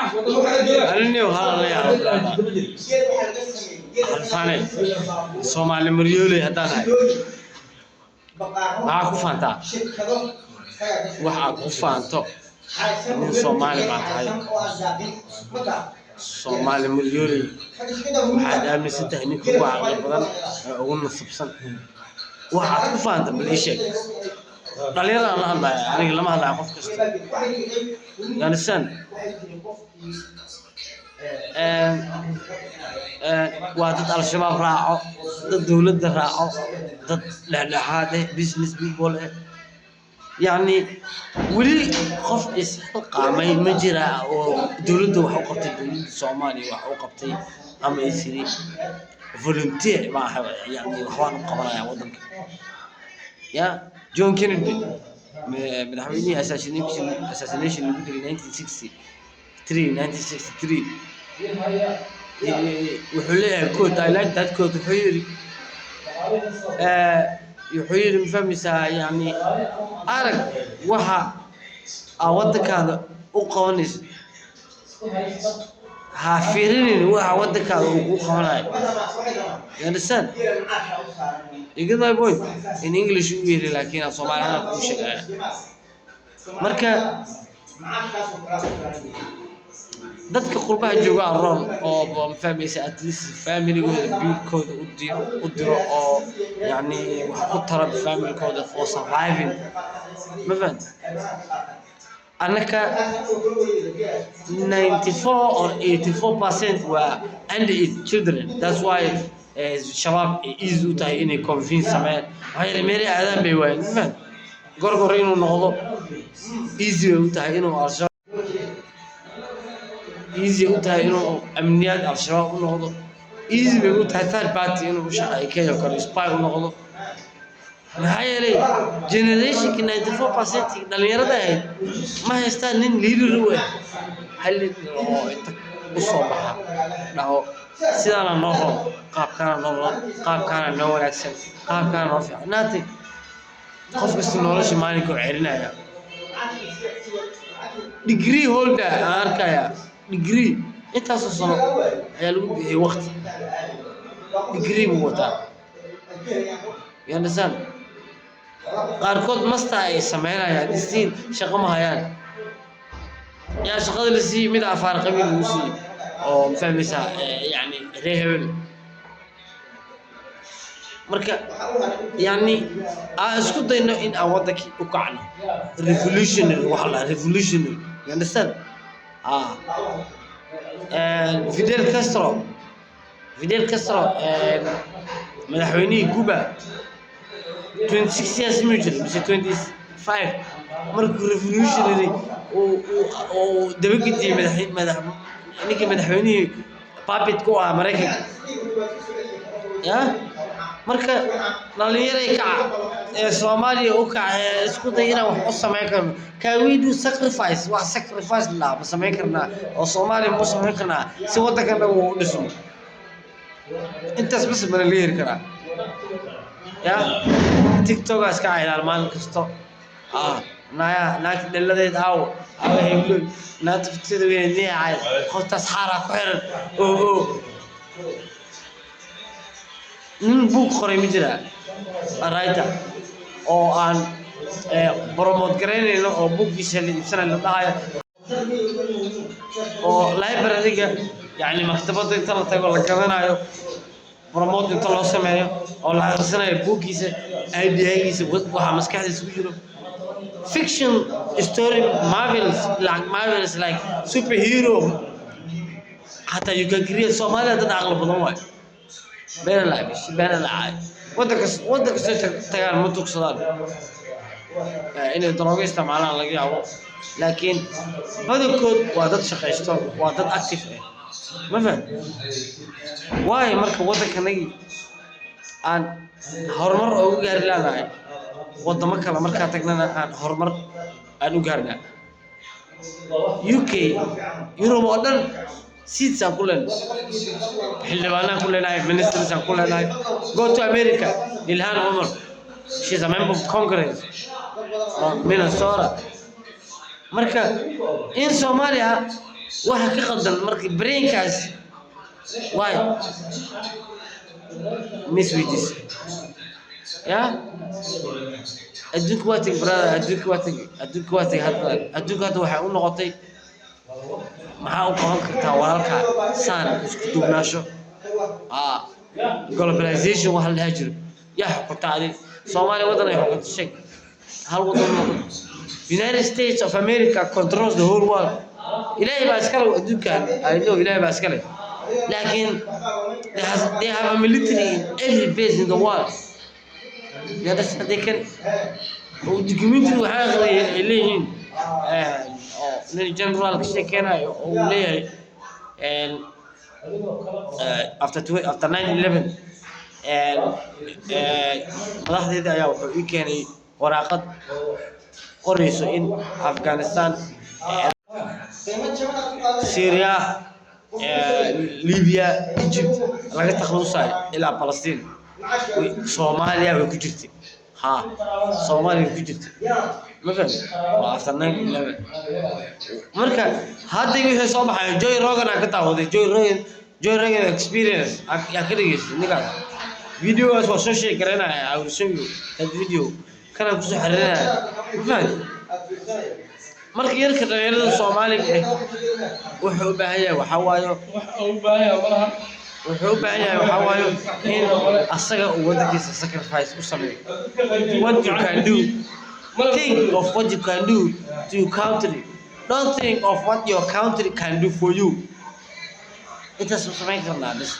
Aniniyow hala la yaabo. Xalfaanay Soomaali maryooley haddaan ahay, maxaa ku faantaa? Waxaa ku faanto nin Soomaali baa tahay, Soomaali maryooley. Waxaad aaminsan tahay ninka ugu caqli badan ee ugu nasabsan. Waxaad ku faanta bal ii sheeg. Dhalinyarada la hadlaya, aniga lama hadlaya qof kasta. You understand? Waa dad Al-Shabaab raaco, dad dowladda raaco, dad dhexdhexaad eh, business people eh. Yacni weli qof isxilqaamay ma jira oo dowladda wax u qabtay, dowladda Soomaaliya wax u qabtay, ama is yiri volunteer ma aha, yani waxbaan u qabanaya waddanka? Ya John Kennedy, madaxweynihii assassination lagu dilay 1963, 1963, wuxuu leeyahay quote. I like that quote. Wuxuu yidhi, ma fahmaysaa, yani arag waxa aa waddankaada u qabanayso, ha fiirinin waxa waddankaada uu kuu qabanayo. You understand? You get my point? In English uu yidhi, laakiin af Soomaali ahaan kuu sheegaya. Marka dadka qurbaha jooga roon oo ma fahmaysa, at least familygooda biilkooda u diro oo yacni wax ku tara familykooda for surviving. Ma fahanta? Annaka 94 or 84% waa underage children. That's why Shabaab ay easy u tahay inay convince sameeyaan. Maxaa yeelay meelay aadaan bay waayeen. Ma fahanta? Gorgor inuu noqdo easy bay u tahay, inuu Al-Shabaab easy u tahay, inuu amniyaad Al-Shabaab u noqdo easy bay u tahay, third party inuu u shaqeeyo, Kenya oo kale spy u noqdo. Maxaa yeelay generationkii 94% dhalinyarada ahayd ma haystaan nin leader u ah, hal leader oo inta u soo baxa dhaho sidaana noo roon, qaabkaana noo roon, qaabkaana noo wanaagsan, qaabkaana noo fiican. Nothing. Qof kasta nolosha maalinka u celinaya. Degree holder aan arkaya, degree intaasoo sano ayaa lagu bixiyey waqti, degree buu wataa. You understand? Qaarkood master ay sameynayaan, still shaqo ma hayaan. Yaa shaqada la siiyey? Mid afaar qabiil lagu siiyey oo ma fahmaysaa, yacni reer hebel. Marka yacni aan isku dayno in aan waddankii u kacno, revolutionary waxa la revolutionary. You understand? Ah, Fidel Castro, Fidel Castro, madaxweynihii Cuba, 26 years muu jiray mise 25 markuu revolutionary uu dabagediyey madax ninkii madaxweynihii puppet ku ahaa Maraykanka ya. Marka dhalinyaray kaca ee Soomaaliya u kaca ee isku day inaan wax u samayn karno. Can we do sacrifice? Wax sacrifice la ma samayn karnaa oo Soomaaliya ma u samayn karnaa si waddankan dhan uu u dhismo? Intaas bas mana la heli karaa? Ya TikToka iska caylaan maalin kasto. Ah, naya naagta dhaladeed aawo aawo hebloy, naagta fiksada weyn niicay, qoftaas xaaraa ku xiran oo nin buug qoray ma jiraa, writer oo aan promote garaynayno oo buuggiisa la iibsanayo la dhahayo, oo library-ga, yacni maktabadda inta la tago la gadanayo, promote inta loo sameeyo oo la akhrisanayo buuggiisa, idea-giisa, waxa maskaxdiisa ku jiro? Fiction story, marvels, like marvels, like superhero xataa you can create. Soomaaliya dad caqli badan waay. Beena lacay, beena lacay. Waddan kastoo tagaan ma tugsadaan. Inay daroogo isticmaalaan laga yaabo, laakiin badankood waa dad shaqaysto, waa dad active ah. Ma faham waayo. Marka waddankanagii aan horumar ugu gaari leenahay, waddamo kale markaa tagnana aan horumar aan u gaarnaa. UK, Yurub oo dhan seats aan ku leenahay, xildhibaanaan ku leenahay, ministers aan ku leenahay. Go to America, Ilhan Omar, she's a member of Congress from Minnesota. Marka in Soomaaliya waxa ka qaldan marka brainkaas waay misweydiis ya. Adduunka waa tegi, brother, adduunka waa tegi, adduunka waa tegi. Hadda adduunka hadda waxay u noqotay, maxaa u qaban kartaa walaalkaa? Saan isku duubnaasho, globalization waxa la dhaha jiro. Yaa xukunta adig Soomaaliya? Waddan ay xukunto sheeg, hal waddan ma xukunto. United States of America controls the whole world. Ilaahay baa iskale adduunkan, I know, Ilaahay baa iskale, laakiin they have a military in every place in the world. You understand? They can, oo documentary waxaa aqriyay ay leeyihiin, oo nin general ka sheekeynayo oo uu leeyahay after 9/11 madaxdeeda ayaa wuxuu ii keenay waraaqad qorayso in Afghanistan, Syria, Libya, Egypt laga takhalusayo ilaa Palestine. Soomaaliya way ku jirtay. Ha, Soomaaliya way ku jirtay, ma fahmi? Waa after 9/11. Marka hadda wixii soo baxay, Joe Rogan aan ka daawaday, Joe Rogan, Joe Rogan Experience yaa ka dhageystay ninkaas. Videogaas waa soo sheegi garanaya. I will show you that video, kanaan kusoo xiriirinaya, ma fahmi? Marka yarka dhalinyarada Soomaaliga eh wuxuu u baahan yahay waxaa waayo, Wax uu baahan yahay malaha. wuxuu u baahan yahay waxaa waayo in asaga uu waddankiisa sacrifice u sameeyo. What you can do, think of what you can do to your country. Don't think of what your country can do for you. Intaas ma samayn karnaa bas.